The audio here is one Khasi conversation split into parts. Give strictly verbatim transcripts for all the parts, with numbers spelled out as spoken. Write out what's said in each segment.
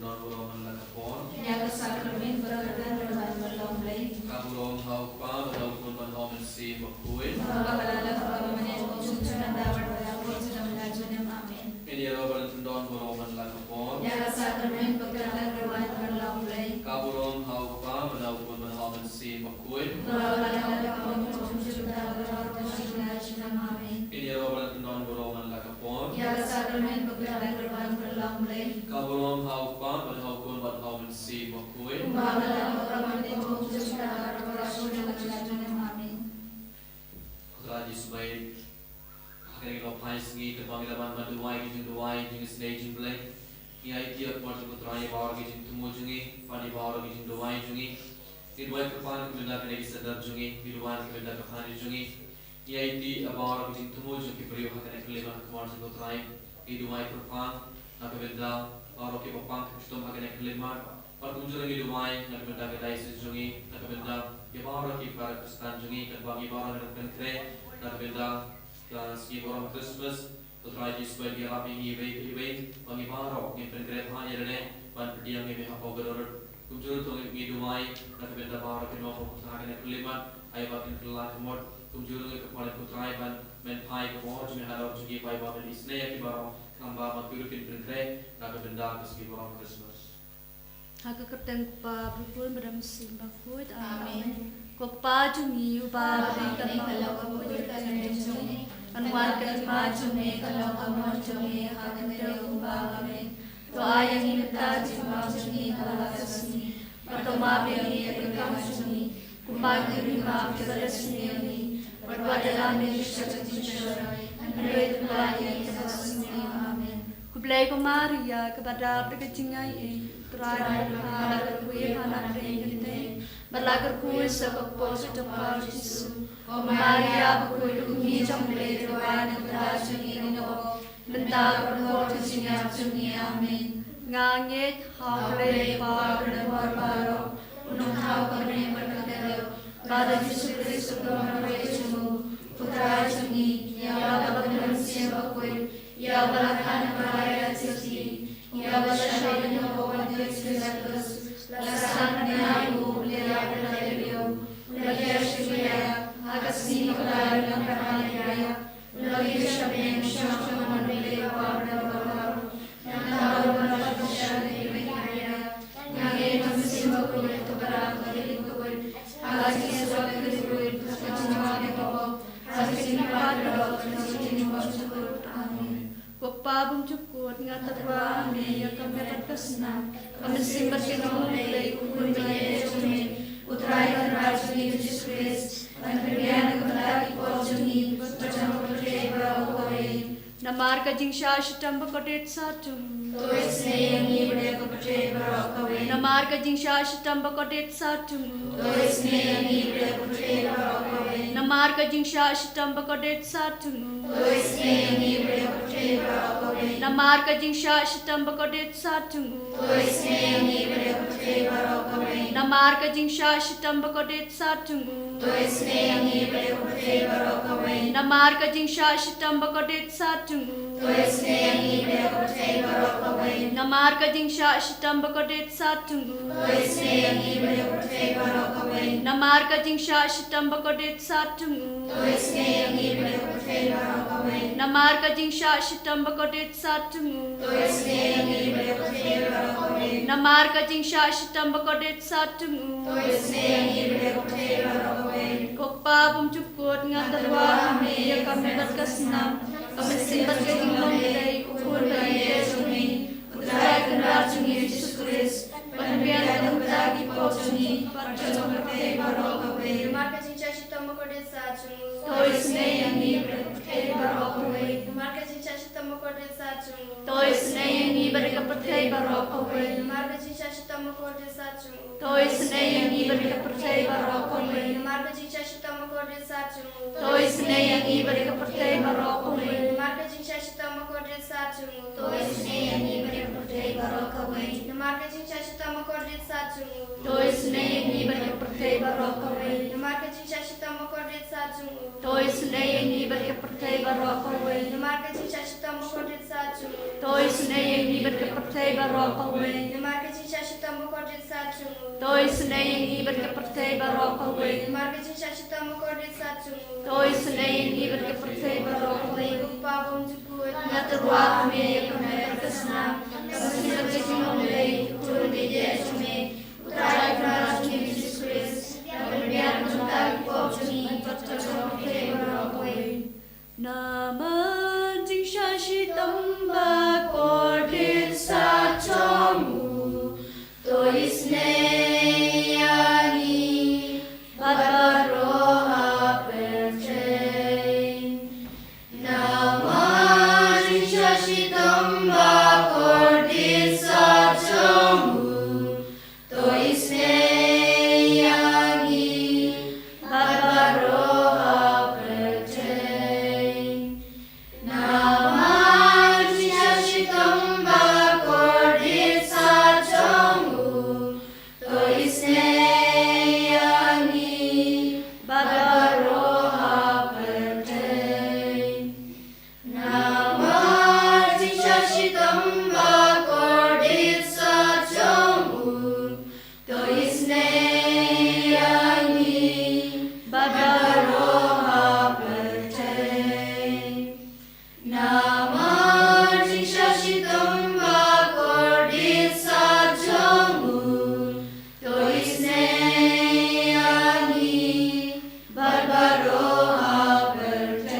Don burom man la ka por. Ïa ka sakramen bakordit kyrpang ban long Blei. Ka burom ha u Kpa bad ha u Khun bad ha u Mynsiem Bakhuid. Ba la ka ba mynne kum junom da bad ba la ka junom. Amen. Ngin ïaroh ban don burom man la ka por. Ïa ka sakramen bakordit kyrpang ban long Blei. Ka burom ha u Kpa bad ha u Khun bad ha u Mynsiem Bakhuid. Ba la ka ba mynne kum junom da bad ba la ka junom. Amen. Ngin ïaroh ban don burom man la ka por. Ïa ka sakramen bakordit kyrpang ban long Blei. Ka burom ha u Kpa bad ha u Khun bad ha u Mynsiem Bakhuid. Ba la ka ba mynne kum junom da bad ba la ka junom. Amen. Ko Trai Jisu baieit, ha kane ka lok phai sngi kaba ngi la wan ban duwai ki jingduwai jingisynei jingblei, ngi aiti ïa ka mot jong u Trai ïa baroh ki jingthmu jong ngi bad ïa baroh ki jingduwai jong ngi. Ngi duwai kyrpang na ka bynta kane ka sender jong ngi, ngi duwai na ka bynta ka family jong ngi. Ngi aiti ïa baroh ki jingthmu jong ki briew ha kane ka khyllipmat ha ka mot jong u Trai. Ngi duwai kyrpang na ka bynta baroh kiba pang ki shitom ha kane ka khyllipmat. Bad kumjuh ruh ngi duwai na ka bynta ka diocese jong ngi, na ka bynta ïa baroh ki para Khristan jong ngi, katba ngi baroh ngi dang pynkhreh na ka bynta ka sngi burom Christmas. Ko Trai Jisu baieit, ïarap ïa ngi iwei pa iwei, ba ngi baroh ngin pynkhreh bha ïa lade ban pdiang ïa me hapoh ka dohnud. Kumjuh ruh to ngi duwai na ka bynta baroh ki nongpynïaid ha kane ka khyllipmat, ai ba kin kylla ka mot. Kumjuh ruh ngi kyrpad ïa ko Trai ban men phai ka bor jong me halor jong ki, ba ai ba men isynei ïa ki baroh, khnang ba ma ki ruh kin pynkhreh na ka bynta ka sngi burom Christmas. Ha ka kyrteng u Kpa bad u Khun bad u Mynsiem Bakhuid. Amen. Amen. Ko Kpa jong ngi uba ha bneng, kan long ka bynta ka kyrteng jong me, kan wan ka hima jong me, kan long ka mon jong me ha ka tyrwa kumba ha bneng. To ai ïa ngi mynta ka jingbam jong ngi ha kane ka sngi. Bad to map ïa ngi ïa ki kam jong ngi, kumba ngi map ïa kiba leh sniew ïa ngi. Bad wat ïalam ïa ngi sha ka jingshoi, hynrei to pynlait ïa ngi na ka sngi. Amen. Khublei ko Maria, kaba dap da ka jingaiei, u Trai u don bad pha, la kyrkhu ïa pha na pdeng ki kynthei, bad la kyrkhu ïa ka kpoh jong u Kpa Jisu. Ko Maria bakhuid, u kmie jong U Blei, to duwai na ka bynta jong ngi ki kynnoh, mynta bad ha ka por ka jingïap jong ngi. Amen. Nga ngeit ha U Blei Kpa uba don bor baroh, u nongthaw ka bneng bad ka khyndew, bad ha U Jisu Khrist u nongpynïaid jong u, u Trai jong ngi, ïa uba la pynmynsaw bakhuid, ïa uba la kha na ka Maria Theisotti, ïa uba la shah ïing ha u Pontius Pilatus, la san bnai, u la ïap, la ïap, u la ïaid sha ka ïing, ha ka sngi kaba lai, u la ïap, u la ïaid sha bneng, u shong ha ka mon U Blei Kpa uba don bor baroh. Nangta u la ïaid sha ka ïing. Nga ngeit ha U Mynsiem Bakhuid, ha ka Trinity bakhuid, ha ka jingsuk bakhuid, ha ka jingmap bakhuid, ha ka jingmap bakhuid. Amen. Ko Kpa bymjukut, nga tyrwa ha me ïa ka met bad ka snam, ka mynsiem bad ka jingim U Blei, U Khun ba ïeit jong me, U Trai Kynrad jong ngi U Jisu Khrist, ban pynbiang na ka bynta ki por jong ngi bad jong ka pyrthei baroh kawei. Namar ka jingshah shitom bakordit sat jong u, to isynei ïa ngi bad ïa ka pyrthei baroh kawei. Namar ka jingshah shitom bakordit sat jong u, to isynei ïa ngi bad ïa ka pyrthei baroh kawei. Namar ka jingshah shitom bakordit sat jong u, to isynei ïa ngi bad ïa ka pyrthei baroh kawei. Namar ka jingshah shitom bakordit sat jong u, to isynei ïa ngi bad ïa ka pyrthei baroh kawei. Namar ka jingshah shitom bakordit sat jong u, to isynei ïa ngi bad ïa ka pyrthei baroh kawei. Namar ka jingshah shitom bakordit sat jong u, to isynei ïa ngi bad ïa ka pyrthei baroh kawei. Namar ka jingshah shitom bakordit sat jong u, to isynei ïa ngi bad ïa ka pyrthei baroh kawei. Namar ka jingshah shitom bakordit sat jong u, to isynei ïa ngi bad ïa ka pyrthei baroh kawei. Namar ka jingshah shitom bakordit sat jong u, to isynei ïa ngi bad ïa ka pyrthei baroh kawei. Namar ka jingshah shitom bakordit sat jong u, to isynei ïa ngi bad ïa ka pyrthei baroh kawei. Ko Kpa bymjukut, nga tyrwa ha me ïa ka met bad ka snam, ka mynsiem bad ka jinglong Blei, U Khun ba ïeit jong ngi, U Trai Kynrad jong ngi U Jisu Khrist, ban pynbiang na ka bynta ki pop jong ngi bad jong ka pyrthei baroh kawei. Namar ka jingshah shitom bakordit sat jong u, to isynei ïa ngi bad ïa ka pyrthei baroh kawei. Namar ka jingshah shitom bakordit sat jong u, to isynei ïa ngi bad ïa ka pyrthei baroh kawei. Namar ka jingshah shitom bakordit sat jong u, to isynei ïa ngi bad ïa ka pyrthei baroh kawei. Namar ka jingshah shitom bakordit sat jong u, to isynei ïa ngi bad ïa ka pyrthei baroh kawei. Namar ka jingshah shitom bakordit sat jong u, to isynei ïa ngi bad ïa ka pyrthei baroh kawei. Namar ka jingshah shitom bakordit sat jong u, to isynei ïa ngi bad ïa ka pyrthei baroh kawei. Namar ka jingshah shitom bakordit sat jong u, to isynei ïa ngi bad ïa ka pyrthei baroh kawei. Namar ka jingshah shitom bakordit sat jong u, to isynei ïa ngi bad ka pyrthei baroh kawei. Namar ka jingshah shitom bakordit sat jong u. To isynei ïa ngi bad ka pyrthei baroh kawei. Namar ka jingshah shitom bakordit sat jong u. To isynei ïa ngi bad ka pyrthei baroh kawei. Ko Pa bymjukut, nga tyrwa ha me ïa ka met bad ka snam, ka mynsiem ka jinglong blei, u khun ba ïeit jong me, U Trai Kynrad jong ngi Jisu Khrist, ban pynbiang kumta ki pop jong ngi bad jong ka pyrthei baroh kawei. Namar jingshah shitom bakordit sat jong u, to isynei ïa ngi bad baroh ha pyrthei. Namar jingshah shitom bakordit sat jong u, to isynei ïa ngi bad baroh ha pyrthei. Namar jingshah shitom bakordit sat jong u, to isynei ïa ngi bad baroh ha pyrthei. Namar jingshah shitom bakordit sat jong u, to isynei ïa ngi bad baroh ha pyrthei. Namar jingshah shitom bakordit sat jong u, to isynei ïa ngi bad baroh ha pyrthei.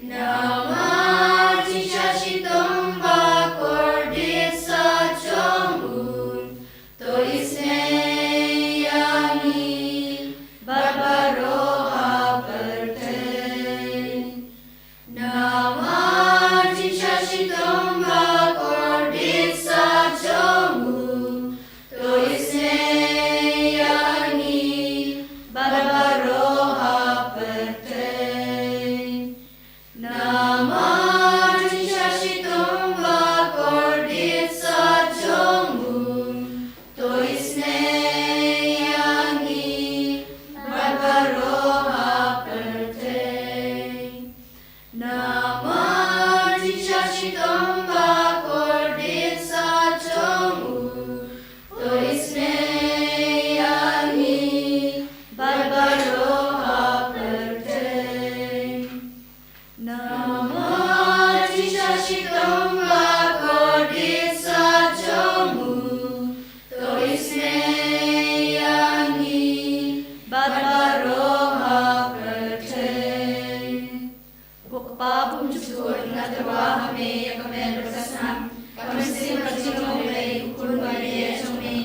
Namar jingshah shitom bakordit sat jong u, to isynei ïa ngi bad baroh ha pyrthei. Namar jingshah shitom bakordit sat jong u, to isynei ïa ngi bad baroh ha pyrthei. Namar jingshah shitom bakordit sat jong u, to isynei ïa ngi bad baroh ha pyrthei. Namar jingshah shitom bakordit sat jong u, to isynei ïa ngi bad baroh ha pyrthei. Namar jingshah shitom bakordit sat jong u, to isynei ïa ngi bad baroh ha pyrthei. Ko Pa bymjukut, nga tyrwa ha me ïa ka met bad ka snam, ka mynsiem ka jinglong blei, u khun ba ïeit jong me,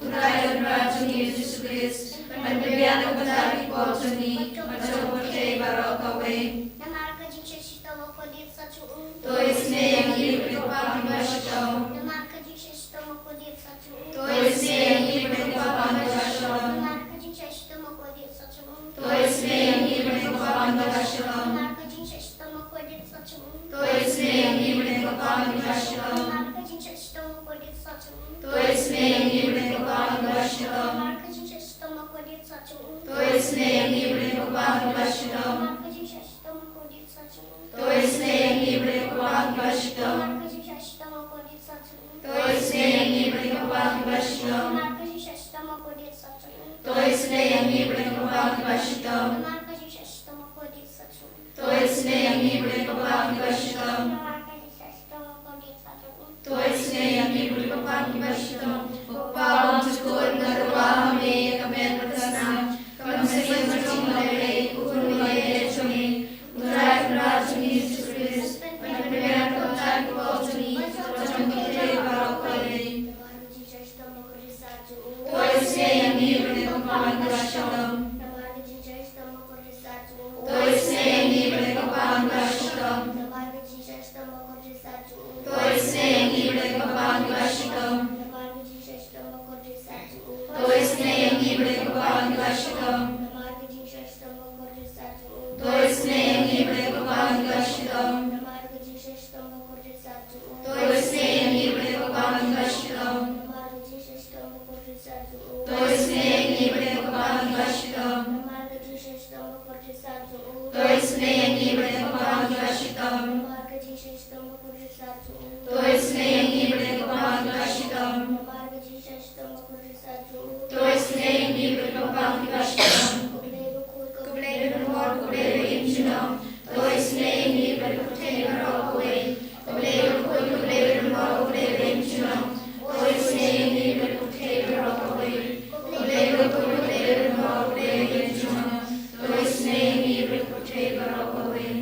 U Trai Kynrad jong ngi Jisu Khrist, ban pynbiang kumta ki pop jong ngi bad jong ka pyrthei baroh kawei. Namar ka jingshah shitom bakordit sat jong u, to isynei ïa ngi bad ka pyrthei bashitom. Namar ka jingshah shitom bakordit sat jong u, to isynei ïa ngi bad ka pyrthei bashitom. Namar ka jingshah shitom bakordit sat jong u, to isynei ïa ngi bad ka pyrthei bashitom. Namar ka jingshah shitom bakordit sat jong u, to isynei ïa ngi bad ka pyrthei bashitom. Namar ka jingshah shitom bakordit sat jong u, to isynei ïa ngi bad ka pyrthei bashitom. Namar ka jingshah shitom bakordit sat jong u, to isynei ïa ngi bad ka pyrthei bashitom. Namar ka jingshah shitom bakordit sat jong u, to isynei ïa ngi bad ka pyrthei bashitom. Namar ka jingshah shitom bakordit sat jong u, to isynei ïa ngi bad ka pyrthei bashitom. Namar ka jingshah shitom bakordit sat jong u, to isynei ïa ngi bad ka pyrthei bashitom. Namar ka jingshah shitom bakordit sat jong u, to isynei ïa ngi bad ka pyrthei bashitom. Namar ka jingshah shitom bakordit sat jong u, to isynei ïa ngi bad ka pyrthei bashitom. Ko Pa bymjukut, nga tyrwa ha me ïa ka met bad ka snam, ka mynsiem ka jinglong blei, u khun ba ïeit jong me, U Trai Kynrad jong ngi Jisu Khrist, ban pynbiang kumta ki pop jong ngi bad jong ka pyrthei baroh kawei. Namar ka jingshah shitom bakordit sat jong u, to isynei ïa ngi bad ka pyrthei bashitom. Namar ka jingshah shitom bakordit sat jong u, to isynei ïa ngi bad ka pyrthei bashitom. Namar ka jingshah shitom bakordit sat jong u, to isynei ïa ngi bad ka pyrthei bashitom. Namar ka jingshah shitom bakordit sat jong u, to isynei ïa ngi bad ka pyrthei bashitom. Namar ka jingshah shitom bakordit sat jong u, to isynei ïa ngi bad ka pyrthei bashitom. Namar ka jingshah shitom bakordit sat jong u, to isynei ïa ngi bad ka pyrthei bashitom. Namar ka jingshah shitom bakordit sat jong u, to isynei ïa ngi bad ka pyrthei bashitom. Namar ka jingshah shitom bakordit sat jong u, to isynei ïa ngi bad ka pyrthei bashitom. Namar ka jingshah shitom bakordit sat jong u, to To isynei ïa ngi bad ka pyrthei baroh kawei. Ko Blei bakhuid, ko Blei badonbor, ko Blei bajnong. To isynei ïa ngi bad ka pyrthei baroh kawei. Ko Blei bakhuid, ko Blei badonbor, ko Blei bajnong. To isynei ïa ngi bad ka pyrthei baroh kawei.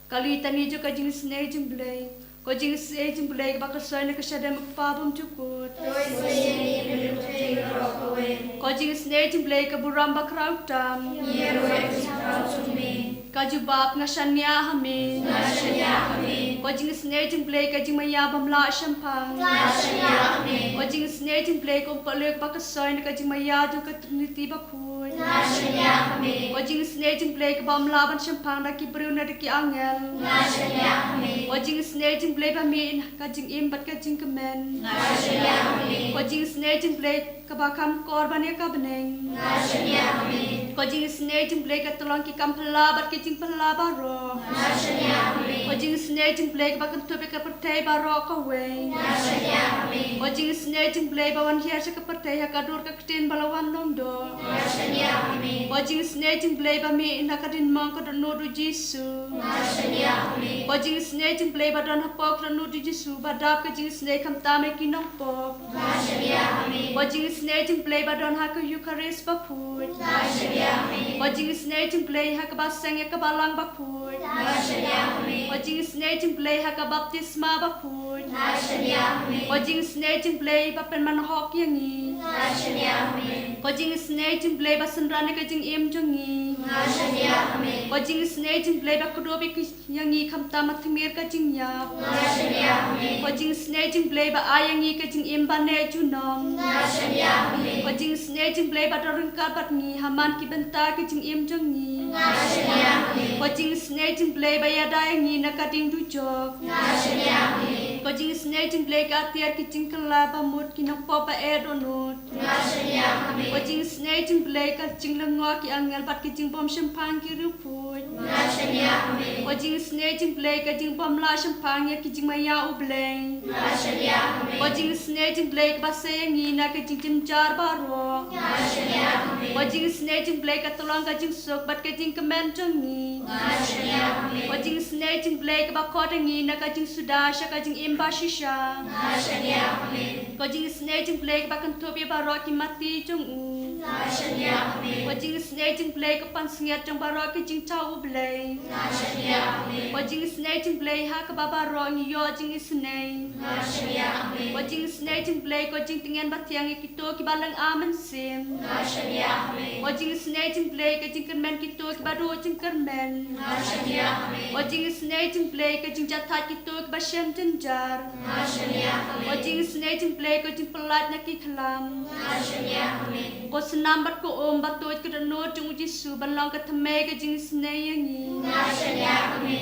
Kali tani jong ka jingisynei jong Blei. Ko jingisynei jong Blei kaba ka soi na ka shadem u Kpa bymjukut. To isynei ïa ngi bad ka pyrthei baroh kawei. Ko jingisynei jong Blei ka burom bakhraw tam. Ïa ka jingpynpaw jong me. Ka jubab, nga shaniah ha me. Nga shaniah ha me. Ko jingisynei jong Blei ka jingmaïa bym lah shemphang. Nga shaniah ha me. Ko jingisynei jong Blei ka umpohliew kaba ka soi na ka jingmaïa jong ka Trinity bakhuid. Nga shaniah ha me. Ko jingisynei jong Blei kaba ym lah ban shemphang da ki briew ne da ki angel. Nga shaniah ha me. Ko jingisynei jong Blei ba mih na ka jingim bad ka jingkmen. Nga shaniah ha me. Ko jingisynei jong Blei kaba kham kor ban ïa ka bneng. Nga shaniah ha me. Ko jingisynei jong Blei ka tyllong ki kam phylla bad ki jingphylla baroh. Nga shaniah ha me. Ko jingisynei jong Blei kaba kynthup ïa ka pyrthei baroh kawei. Nga shaniah ha me. Ko jingisynei jong Blei ba wan hiar sha ka pyrthei ha ka dur ka ktien ba la wan long doh. Nga shaniah ha me. Ko jingisynei jong Blei ba mih na ka diengmong ka dohnud u Jisu. Nga shaniah ha me. Ko jingisynei jong Blei ba don hapoh ka dohnud u Jisu, ba dap ka jingisynei khamtam ïa ki nongpop. Nga shaniah ha me. Ko jingisynei jong Blei ba don ha ka Eukharist bakhuid. Nga shaniah ha me. Ko jingisynei jong Blei ha kaba seng ïa ka Balang bakhuid. Nga shaniah ha me. Ko jingisynei jong Blei ha ka baptisma bakhuid. Nga shaniah ha me. Ko jingisynei jong Blei ba pynman hok ïa ngi. Nga shaniah ha me. Ko jingisynei jong Blei ba synran ïa ka jingim jong ngi. Nga shaniah ha me. Ko jingisynei jong Blei ba kdup ïa ki, ïa ngi khamtam ha tmier ka jingïap. Nga shaniah ha me. Ko jingisynei jong Blei ba ai ïa ngi ka jingim ba neh junom. Nga shaniah ha me. Ko jingisynei jong Blei ba don ryngkat bad ngi ha man ki bynta ka jingim jong ngi. Nga shaniah ha me. Ko jingisynei jong Blei ba ïada ïa ngi na ka ding dujok. Nga shaniah ha me. Ko jingisynei jong Blei ka atiar ki jingkylla ba mut ki nongpop ba eh dohnud. Nga shaniah ha me. Ko jingisynei jong Blei ka jinglyngngoh ki angel bad ki jingbymshemphang ki riewphuid. Nga shaniah ha me. Ko jingisynei jong Blei ka jingbymlah shemphang ïa ki jingmaïa u Blei. Nga shaniah ha me. Ko jingisynei jong Blei kaba sei ïa ngi na ka jingjynjar baroh. Nga shaniah ha me. Ko jingisynei jong Blei ka tyllong ka jingsuk bad ka jingkmen jong ngi. Nga shaniah ha me. Ko jingisynei jong Blei kaba khot ïa ngi na ka jingsuda sha ka jingim bashisha. Nga shaniah ha me. Ko jingisynei jong Blei kaba kynthup ïa baroh ki mati jong u. Nga shaniah ha me. Ko jingisynei jong Blei ka pansngiat jong baroh ki jingthaw u Blei. Nga shaniah ha me. Ko jingisynei jong Blei ha kaba baroh ngi ïoh jingisynei. Nga shaniah ha me. Ko jingisynei jong Blei ka jingtngen bathiang ïa kito kiba lynga mynsiem. Nga shaniah ha me. Ko jingisynei jong Blei ka jingkyrmen kito kiba duh jingkyrmen. Nga shaniah ha me. Ko jingisynei jong Blei ka jingjahthait kito kiba shem jynjar. Nga shaniah ha me. Ko jingisynei jong Blei ka jingpyllait na ki khlam. Nga shaniah ha me. Ko snam bad ko um ba tuid ka dohnud jong u Jisu ban long ka thymmei ka jingisynei ïa ngi. Nga shaniah ha me.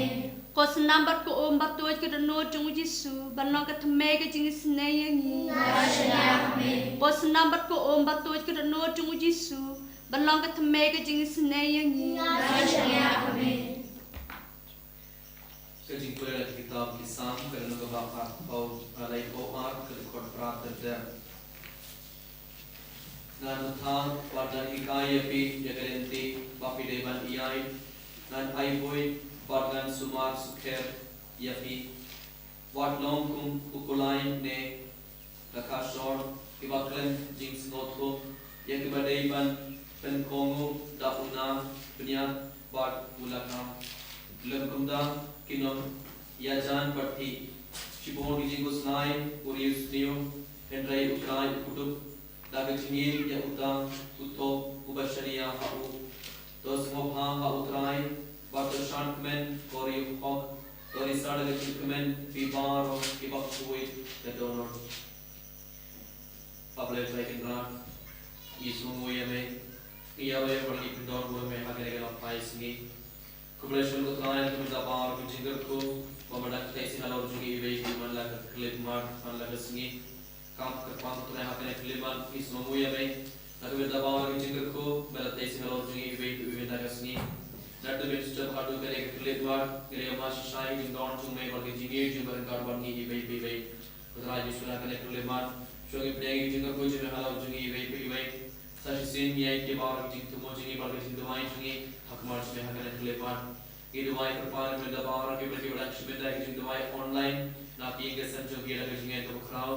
Ko snam bad ko um ba tuid ka dohnud jong u Jisu ban long ka thymmei ka jingisynei ïa ngi. Nga shaniah ha me. Ko snam bad ko um ba tuid ka dohnud jong u Jisu ban long ka thymmei ka jingisynei ïa ngi. Nga shaniah ha me. Ka jingpule na ka kitab ki Salm, ka lynnong kaba khatphew, ka laiphew ar, ka dkhot phra ter ter. Ngan bthah bad ngan hikai ïa phi ïa ka lynti ba phi dei ban ïaid, ngan ai buit bad ngan sumar sukher ïa phi. Wat long kum u kulai ne ka khashor, kiba khlem jingsngewthuh ïa kiba dei ban pynkohnguh da u na pynïap bad u lakam. Lym kumta ki nongïajan bad phi. Shibun ki jingkhuslai u riewsniew, hynrei U Trai u kdup. Da ka jingim ïa uta uto uba shaniah ha u. To sngewbha ha U Trai, bad to shad kmen, ko riewhok. To risa da ka jingkmen, phi baroh kiba khuid ka dohnud. Bad U Blei Trai Kynrad, ngi sngewnguh ïa me, ngi ïaroh ïa me bad ngi kyndon burom ïa me ha kane ka longphai sngi. Khublei shibun ko Trai na ka bynta baroh ki jingkyrkhu ba me la kyntait sha halor jong ngi iwei pa iwei man la ka khyllipmat man la ka sngi. Kam kyrpang ko Trai ha kane ka khyllipmat ngi sngewnguh ïa me na ka bynta baroh ki jingkyrkhu me la kyntait sha halor jong ngi iwei pa iwei man la ka sngi. Naduh mynstep haduh kane ka khyllipmat ngi la ïohmad shisha ïa ka jingdon jong me bad ka jingïeit jong me ryngkat bad ngi iwei pa iwei. Ko Trai Jisu, na kane ka khyllipmat shuwa ngi pdiang ïa ka jingkyrkhu jong me halor jong ngi iwei pa iwei. Sa shisien ngi ai ki baroh ki jingthmu jong ngi bad ki jingduwai jong ngi ha khmat jong me ha kane ka khyllipmat. Ngi duwai Kpa, namar baroh kiba ki wan sha mynta ki jingduwai online na ki ïing ki sem jong ki da ka jingngeit kaba khraw.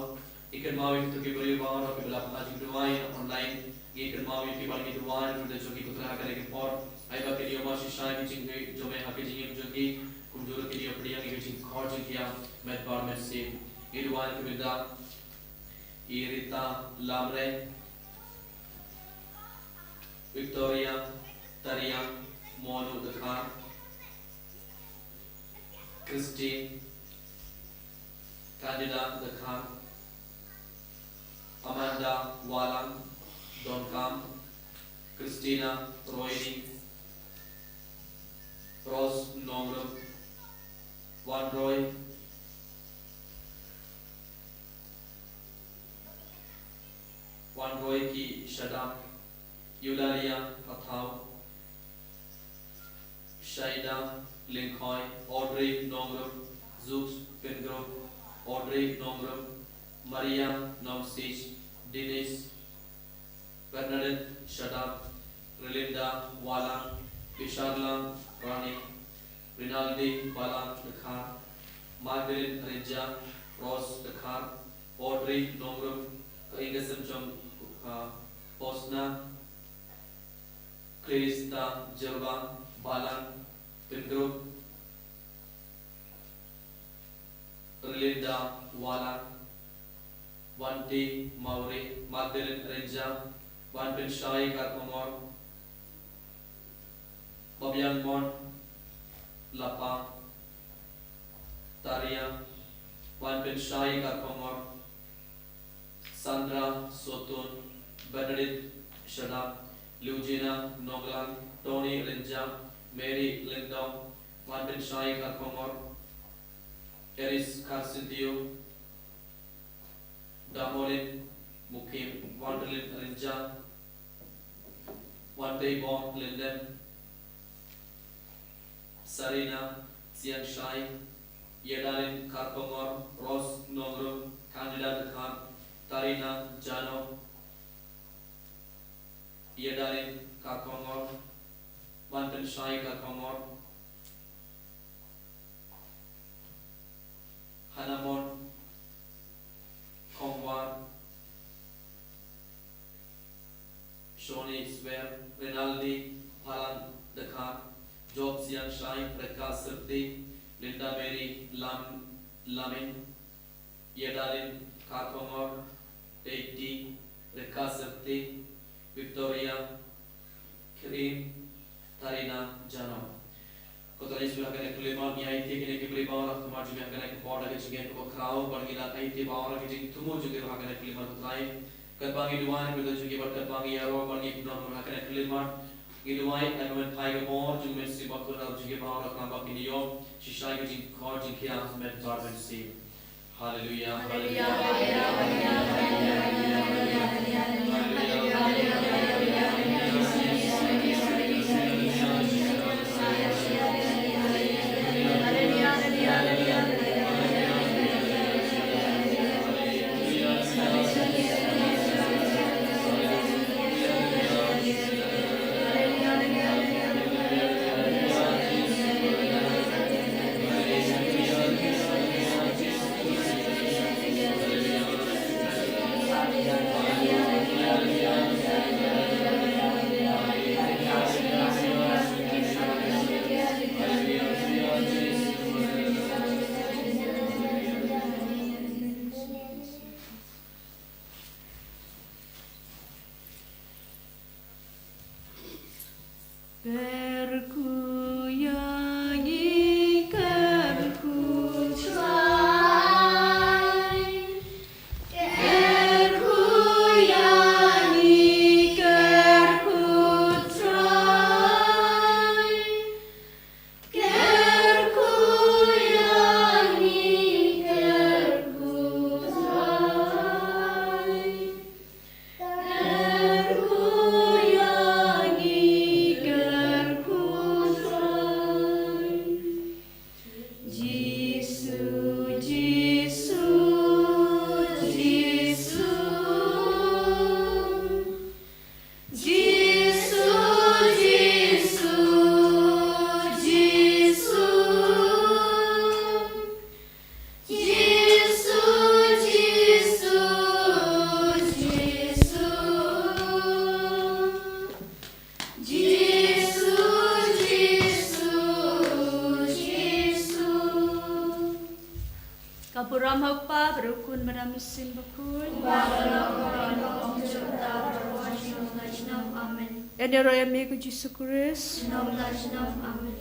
Ngi kynmaw ïa kito ki briew baroh kiba la phah jingduwai online. Ngi kynmaw ïa ki ba ngi duwai namar jong ki, ko Trai, ha kane ka por. Ai ba kin ïoh mad shisha ïa ki jingduwai jong me ha ka jingim jong ki. Kumjuh ruh kin ïoh pdiang ïa ka jingkhot jong ki ha met bad mynsiem. Ngi duwai na ka bynta i Rita Lamre, Victoria Tariang, Monu Dkhar, Christine Candida Dkhar, Amanda Walang, Donkam, Christina Roini, Rose Nongrum, Wanroy, Wanroy Ki Shadap, Eulalia Pathau, Shaida Lyngkhoi, Audrey Nongrum, Zux Pyngrope, Audrey Nongrum, Maria Nongsich, Denise, Bernadette Shadap, Relinda Walang, Bisharla Rani, Rinaldi Balang Dkhar, Magdalene Rinja, Rose Dkhar, Audrey Nongrum, ka ïing ka sem jong, uh, Posna, Clarista Jyrwa, Balang Pyngrope, Relinda Walang, Wanti Mawrie, Magdalene Rinja, Wan Pynshai Karkhongor, Babiang Mon Lapa, Taria, Wan Pynshai Karkhongor, Sandra Sotun, Bernadette Shadap, Lugina Nonglang, Tony Rinja, Mary Lyngdoh, Wan Pynshai Karkhongor, Eris Kharsyntiew, Damolin Mukim, Wanderlin Rinja, Wanteibong Lynden, Sarina Siangshai, Yadalin Karkhongor, Rose Nongrum, Candida Dkhar, Tarina Jano, Yadalin Karkhongor, Wan Pynshai Karkhongor, Hanamon Khongwar, Shoni Swer, Rinaldi Balang Dkhar, Job Siangshai, Reka Syrti, Linda Mary Lam-, Lamin, Yadalin Karkhongor, Teiti, Reka Syrti, Victoria Krim, Tarina Jano. Ko Trai Jisu, ha kane ka khyllipmat ngi aiti kine ki briew baroh ha khmat jong me ha kane ka por da ka jingngeit kaba khraw, bad ngi la aiti baroh ki jingthmu jong ki ha kane ka khyllipmat, ko Trai. Katba ngi duwai na ka bynta jong ki bad katba ngi ïaroh bad ngi pyndonkam ha kane ka khyllipmat, ngi duwai ai ba men phai ka bor jong me, Mynsiem Bakhuid ha jong ki baroh, khnang ba kin ïoh shisha ïa ka jingkhot jingkhiah ha met bad mynsiem. Haleluya. Haleluya. Ram ha u Kpa bad u Khun bad u Mynsiem Bakhuid. Amen. Ïaroh ïa me ko Jisu Khrist. Amen.